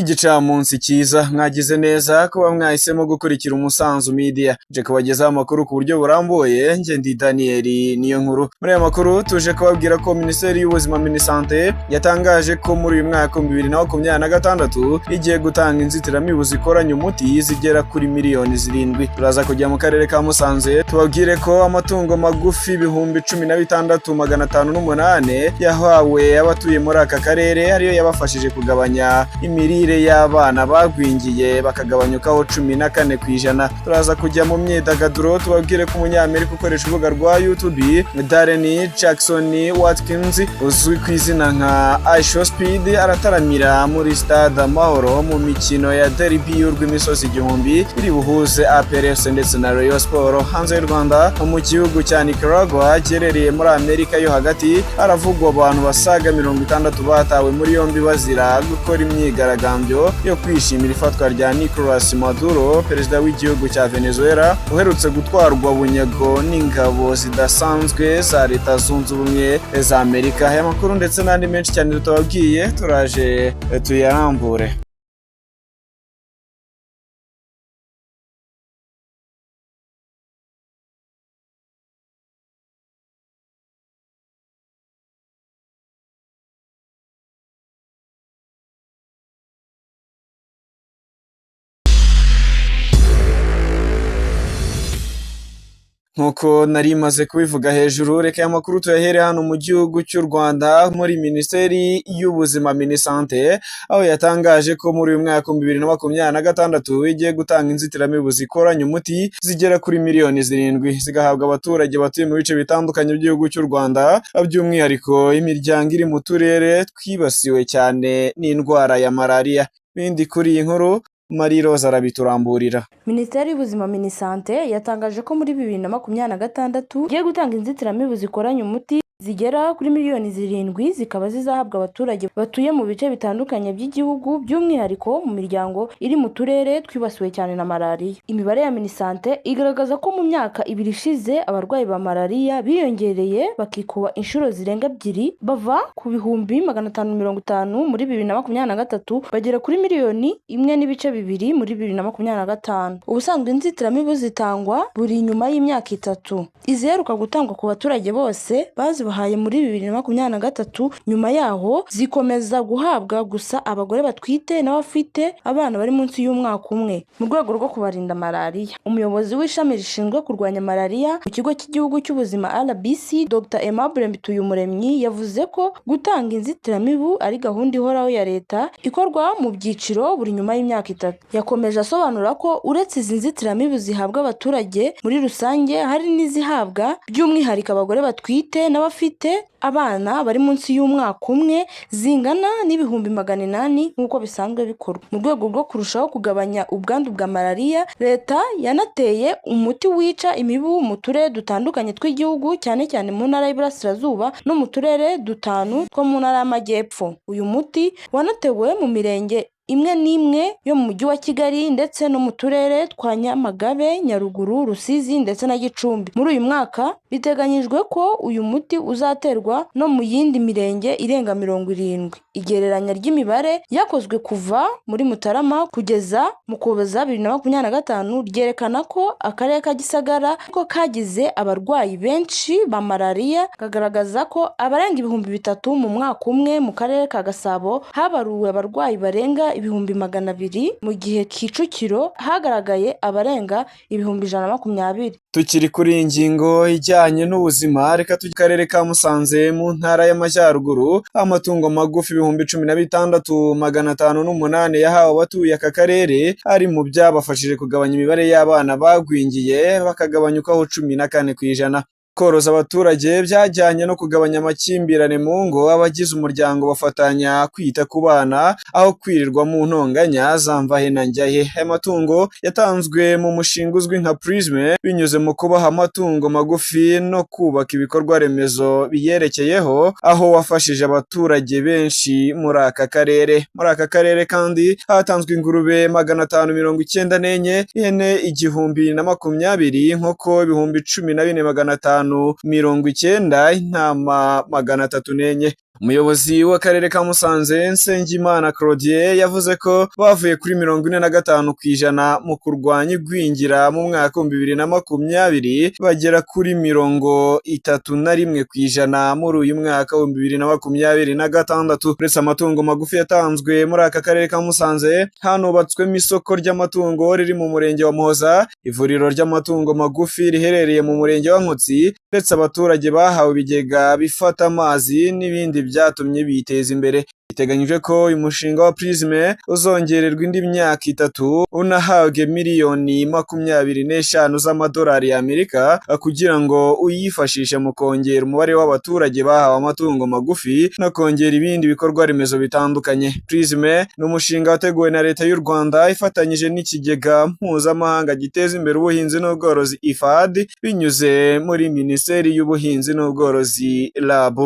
Igicamunsi cyiza, mwagize neza kuba mwahisemo gukurikira Umusanzu Media. Nje kubagezaho amakuru ku buryo burambuye, njye ndi Daniel niyo nkuru. Muri aya makuru tuje kubabwira ko Minisiteri y'Ubuzima Minisante yatangaje ko muri uyu mwaka 2026 igiye gutanga inzitiramibu zikoranye umuti zigera kuri miliyoni 7. Turaza kujya mu karere ka Musanze tubabwire ko amatungo magufi 16,508 yahawe abatuye muri aka karere, ariyo yabafashije kugabanya imirire y'abana bagwingiye bakagabanyukaho 14%. Turaza kujya mu myidagaduro tubabwire ko umunyamerika ukoresha urubuga rwa YouTube Darren Jackson Watkins uzwi ku izina nka IShowSpeed arataramira muri Stade Amahoro mu mikino ya derby y'urw'imisozi igihumbi iri buhuze APR FC ndetse na Rayon Sport. Hanze y'u Rwanda, mu gihugu cya Nicaragua giherereye muri Amerika yo hagati, haravugwa abantu basaga 60 batawe muri yombi bazira gukora imyigaragambyo yo kwishimira ifatwa rya Nicolas Maduro, perezida w'igihugu cya Venezuela uherutse gutwarwa bunyago n'ingabo zidasanzwe za Leta Zunze Ubumwe za Amerika. Aya makuru ndetse n'andi menshi cyane tutababwiye turaje tuyarambure. Nk'uko nari maze kubivuga hejuru, reka aya makuru tuyahere hano mu gihugu cy'u Rwanda muri Minisiteri y'Ubuzima Minisante, aho yatangaje ko muri uyu mwaka 2026 igiye gutanga inzitiramibu zikoranye umuti zigera kuri miliyoni 7, zigahabwa abaturage batuye mu bice bitandukanye by'igihugu cy'u Rwanda, by'umwihariko imiryango iri mu turere twibasiwe cyane n'indwara ya malariya. Ibindi kuri iyi nkuru Marie Rose arabituramburira. Minisiteri y'Ubuzima Minisante yatangaje ko muri 2026 igiye gutanga inzitiramibu zikoranye umuti zigera kuri miliyoni 7, zikaba zizahabwa abaturage batuye mu bice bitandukanye by'igihugu, by'umwihariko mu miryango iri mu turere twibasiwe cyane na malariya. Imibare ya Minisante igaragaza ko mu myaka 2 ishize abarwayi ba malariya biyongereye bakikuba inshuro zirenga 2, bava ku 550,000 muri 2023 bagera kuri miliyoni 1.2 muri 2025. Ubusanzwe inzitiramibu zitangwa buri nyuma y'imyaka 3. Iziheruka gutangwa ku baturage bose bazibahaye muri 2023, nyuma yaho zikomeza guhabwa gusa abagore batwite n'abafite abana bari munsi y'umwaka umwe mu rwego rwo kubarinda malariya. Umuyobozi w'ishami rishinzwe kurwanya malariya mu kigo cy'igihugu cy'ubuzima RBC, Dr Aimable Mbituyumuremyi, yavuze ko gutanga inzitiramibu ari gahunda ihoraho ya leta ikorwa mu byiciro buri nyuma y'imyaka 3. Yakomeje asobanura ko uretse izi nzitiramibu zihabwa abaturage muri rusange, hari n'izihabwa by'umwihariko abagore batwite n'abafite abana bari munsi y'umwaka umwe, zingana n'800,000 nk'uko bisanzwe bikorwa. Mu rwego rwo kurushaho kugabanya ubwandu bwa malariya, leta yanateye umuti wica imibu mu turere dutandukanye tw'igihugu, cyane cyane mu ntara y'Iburasirazuba no mu turere 5 two mu ntara y'Amajyepfo. Uyu muti wanatewe mu mirenge imwe n'imwe yo mu mujyi wa Kigali ndetse no mu turere twa Nyamagabe, Nyaruguru, Rusizi ndetse na Gicumbi. Muri uyu mwaka biteganyijwe ko uyu muti uzaterwa no mu yindi mirenge irenga 70. Igereranya ry'imibare yakozwe kuva muri Mutarama kugeza mu Ukuboza 2025 ryerekana ko akarere ka Gisagara ko kagize abarwayi benshi ba malariya, kagaragaza ko abarenga 3000 mu mwaka umwe. Mu karere ka Gasabo habaruwe abarwayi barenga 200,000, mu gihe Kicukiro hagaragaye abarenga 120,000. Tukiri kuri iyi ngingo ijyanye n'ubuzima, reka tujye mu karere ka Musanze mu ntara y'Amajyaruguru. Amatungo magufi 16,508 yahawe abatuye aka karere ari mu byabafashije kugabanya imibare y'abana bagwingiye bakagabanyukaho 14%. Koroza abaturage byajyanye no kugabanya amakimbirane mu ngo, abagize umuryango bafatanya kwita ku bana aho kwirirwa mu ntonganya za mvahe na njyahe. Aya matungo yatanzwe mu mushinga uzwi nka Prisme, binyuze mu kubaha amatungo magufi no kubaka ibikorwa remezo biyerekeyeho, aho wafashije abaturage benshi muri aka karere. Muri aka karere kandi hatanzwe ingurube 594, ihene 1,020, inkoko 14,590, intama 304. Umuyobozi w'akarere ka Musanze, Nsengimana Claudien, yavuze ko bavuye kuri 45% mu kurwanya igwingira mu mwaka 2020 bagera kuri 31% muri uyu mwaka 2026. Uretse amatungo magufi yatanzwe muri aka karere ka Musanze, hanubatswemo isoko ry'amatungo riri mu murenge wa Muhoza, ivuriro ry'amatungo magufi riherereye mu murenge wa Nkotsi, ndetse abaturage bahawe ibigega bifata amazi n'ibindi byatumye biteza imbere. Biteganyijwe ko uyu mushinga wa Prisme uzongererwa indi myaka 3, unahabwe miliyoni 25 z'amadolari y'Amerika kugira ngo uyifashishe mu kongera umubare w'abaturage bahawe amatungo magufi no kongera ibindi bikorwa remezo bitandukanye. Prisme ni umushinga wateguwe na Leta y'u Rwanda ifatanyije n'ikigega mpuzamahanga giteza imbere ubuhinzi n'ubworozi IFAD, binyuze muri Minisiteri y'Ubuhinzi n'Ubworozi RAB.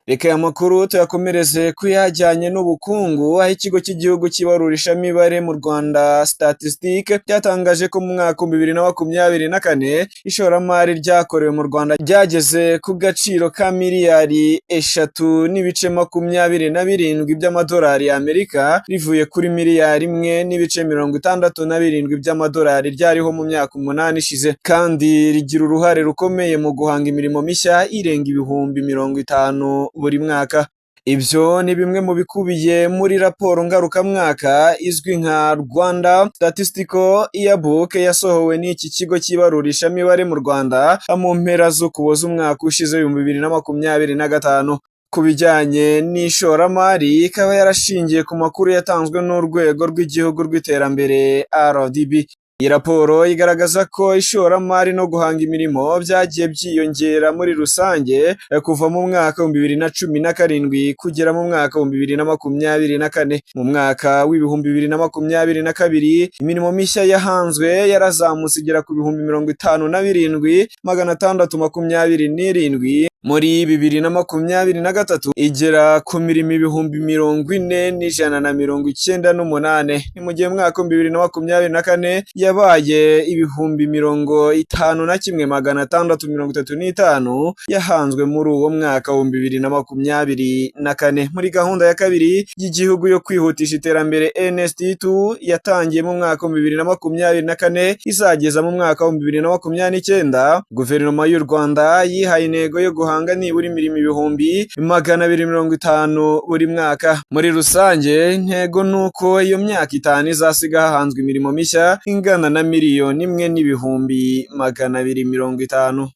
Reka aya makuru tuyakomereze kuyajyanye n'ubukungu, aho ikigo cy'igihugu cy'ibarurishamibare mu Rwanda Statistique cyatangaje ko mu mwaka 2024 ishoramari ryakorewe mu Rwanda ryageze ku gaciro ka miliyari 3.27 by'amadolari y'Amerika, rivuye kuri miliyari 1.67 by'amadolari ryariho mu myaka 8 ishize, kandi rigira uruhare rukomeye mu guhanga imirimo mishya irenga 50,000 buri mwaka. Ibyo ni bimwe mu bikubiye muri raporo ngarukamwaka izwi nka Rwanda Statistical Yearbook yasohowe n'iki kigo cy'ibarurishamibare mu Rwanda mu mpera z'Ukuboza umwaka ushize 2025. Ku bijyanye n'ishoramari, ikaba yarashingiye ku makuru yatanzwe n'Urwego rw'Igihugu rw'Iterambere RDB. Iyi raporo igaragaza ko ishoramari no guhanga imirimo byagiye byiyongera muri rusange kuva mu mwaka 2017 kugera mu mwaka 2024. Mu mwaka 2022 imirimo mishya yahanzwe yarazamutse igera ku 57,627, muri 2023 igera ku mirimo 40,198. Ni mu gihe mu mwaka 2024 yabaye 51,635 yahanzwe muri uwo mwaka 2024. Muri gahunda ya kabiri y'igihugu yo kwihutisha iterambere NST2 yatangiye mu mwaka 2024 izageza mu mwaka 2029, Guverinoma y'u Rwanda yihaye intego yo guhanga nibura imirimo 250,000 buri mwaka. Muri rusange intego ni uko iyo myaka 5 izasiga hahanzwe imirimo mishya ingana na 1,250,000.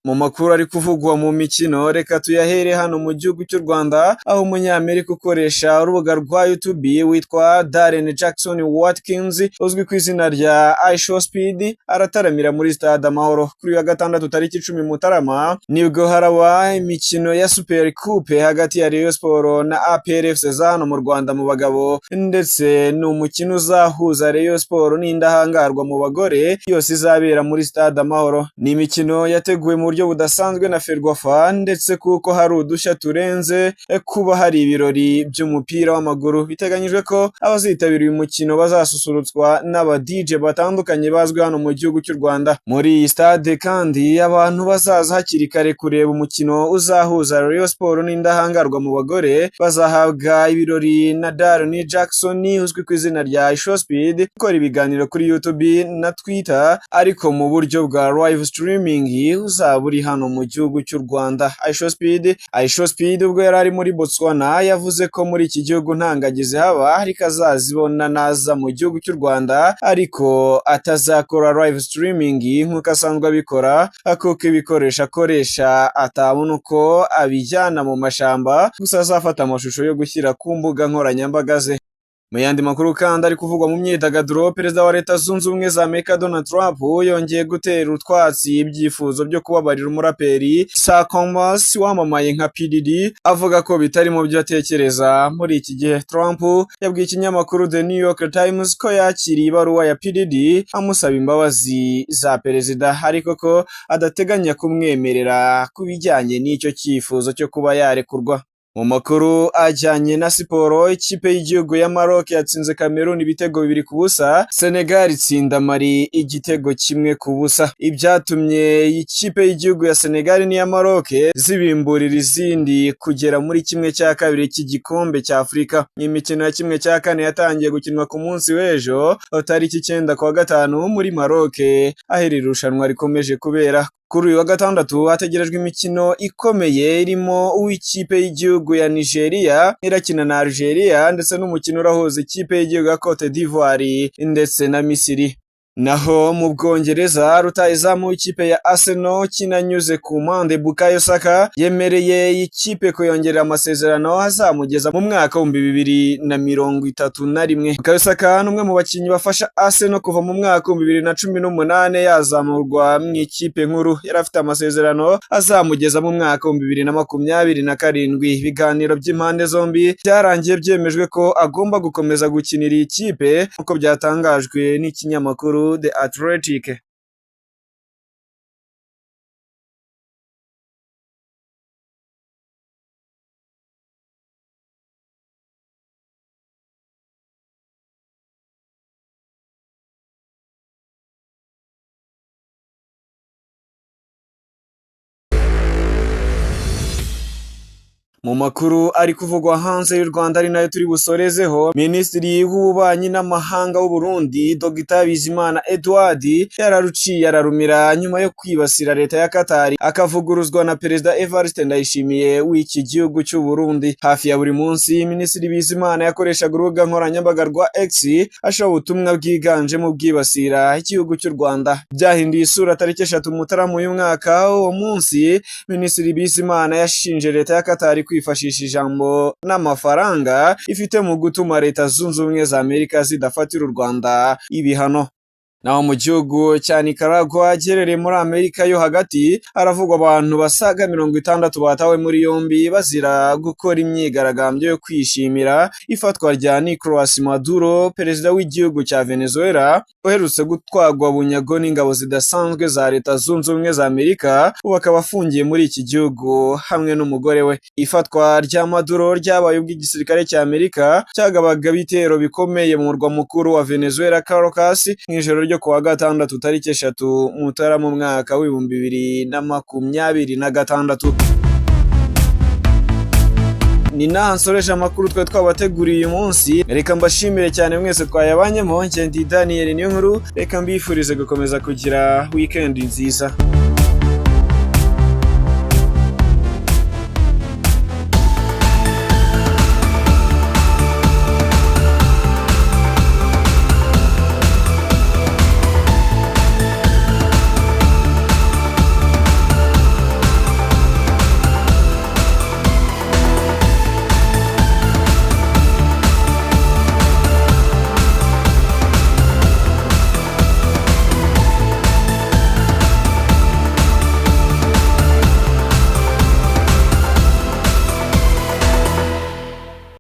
Mu makuru ari kuvugwa mu mikino, reka tuyahere hano mu gihugu cy'u Rwanda, aho umunyamerika ukoresha urubuga rwa YouTube witwa Darren Jackson Watkins uzwi ku izina rya IShowSpeed arataramira muri Stade Amahoro kuri wa gatandatu tariki 10 Mutarama. Nibwo haraba imikino ya Super Coupe hagati ya Rayon Sports na APR FC za hano mu Rwanda mu bagabo, ndetse ni umukino uzahuza Rayon Sports n'indahangarwa mu bagore, yose izabera muri Stade Amahoro. Ni imikino yateguwe mu buryo budasanzwe na Ferwafa, ndetse kuko hari udushya turenze kuba hari ibirori by'umupira w'amaguru. Biteganyijwe ko abazitabira uyu mukino bazasusurutswa n'aba DJ batandukanye bazwi hano mu gihugu cy'u Rwanda. Muri iyi stade kandi abantu bazaza hakiri kare kureba umukino uzahuza Rayon Sports n'indahangarwa mu bagore bazahabwa ibirori na Darren Jackson uzwi ku izina rya IShowSpeed, ukora ibiganiro kuri YouTube na Twitter ariko mu buryo bwa live streaming uzaba uri hano mu gihugu cy'u Rwanda. IShowSpeed ubwo yari ari muri Botswana yavuze ko muri iki gihugu nta ngagi zihaba, ariko azazibona naza mu gihugu cy'u Rwanda, ariko atazakora live streaming nk'uko asanzwe abikora, kuko ibikoresho akoresha atabona uko abijyana mu mashamba, gusa azafata amashusho yo gushyira ku mbuga nkoranyambaga ze. Mu yandi makuru kandi ari kuvugwa mu myidagaduro, Perezida wa Leta Zunze Ubumwe za Amerika Donald Trump yongeye gutera utwatsi ibyifuzo byo kubabarira umuraperi Sean Combs wamamaye nka P Diddy, avuga ko bitari mu byo atekereza muri iki gihe. Trump yabwiye ikinyamakuru The New York Times ko yakiriye ibaruwa ya P Diddy amusaba imbabazi za perezida, ariko ko adateganya kumwemerera ku bijyanye n'icyo cyifuzo cyo kuba yarekurwa. Mu makuru ajyanye na siporo, ikipe y'igihugu ya Maroc yatsinze Cameroon ibitego 2-0, Senegal itsinda Mali igitego 1-0. Ibyatumye ikipe y'igihugu ya Senegal n'iya Maroc zibimburira izindi kugera muri 1/2 cy'igikombe cya Afurika. Imikino ya 1/4 yatangiye gukinwa ku munsi w'ejo tariki 9 kuwa gatanu muri Maroc, aho iri rushanwa rikomeje kubera. Kuri uyu wa gatandatu hategerejwe imikino ikomeye irimo uw'ikipe y'igihugu ya Nigeria irakina na Algeria, ndetse n'umukino urahuza ikipe y'igihugu ya Cote d'Ivoire ndetse na Misiri. Naho mu Bwongereza, rutahizamu w'ikipe ya Arsenal kinanyuze ku mpande Bukayo Saka yemereye ikipe kuyongerera amasezerano azamugeza mu mwaka 2031. Bukayo Saka ni umwe mu bakinnyi bafasha Arsenal kuva mu mwaka 2018 yazamurwa mu ikipe nkuru. Yari afite amasezerano azamugeza mu mwaka 2027. Ibiganiro by'impande zombi byarangiye byemejwe ko agomba gukomeza gukinira iyi kipe, nk'uko byatangajwe n'ikinyamakuru The Athletic. Mu makuru ari kuvugwa hanze y'u Rwanda ari nayo turi busorezeho, Minisitiri w'Ububanyi n'Amahanga w'u Burundi Dr Bizimana Edouard yararuciye ararumira nyuma yo kwibasira leta ya Qatar, akavuguruzwa na Perezida Evariste Ndayishimiye w'iki gihugu cy'u Burundi. Hafi ya buri munsi Minisitiri Bizimana yakoreshaga urubuga nkoranyambaga rwa X ashira ubutumwa bwiganjemo bwibasira igihugu cy'u Rwanda. Byahinduye isura tariki 3 Mutarama uyu mwaka. Uwo munsi Minisitiri Bizimana yashinje leta ya Qatar kwifashisha ijambo n'amafaranga ifite mu gutuma Leta Zunze Ubumwe za Amerika zidafatira u Rwanda ibihano. Naho mu gihugu cya Nicaragua giherereye muri Amerika yo hagati, haravugwa abantu basaga 60 batawe muri yombi bazira gukora imyigaragambyo yo kwishimira ifatwa rya Nicolas Maduro, perezida w'igihugu cya Venezuela uherutse gutwarwa bunyago n'ingabo zidasanzwe za Leta Zunze Ubumwe za Amerika, ubu akaba afungiye muri iki gihugu hamwe n'umugore we. Ifatwa rya Maduro ryabaye ubwo igisirikare cya Amerika cyagabaga ibitero bikomeye mu murwa mukuru wa Venezuela Caracas mu ijoro ryo kuwa gatandatu tariki 3 Mutarama umwaka w'2026. Ni naha nsoreje amakuru twe twabateguriye uyu munsi. Reka mbashimire cyane mwese twayabanyemo. Njye ndi Daniel Niyonkuru, reka mbifurize gukomeza kugira weekend nziza.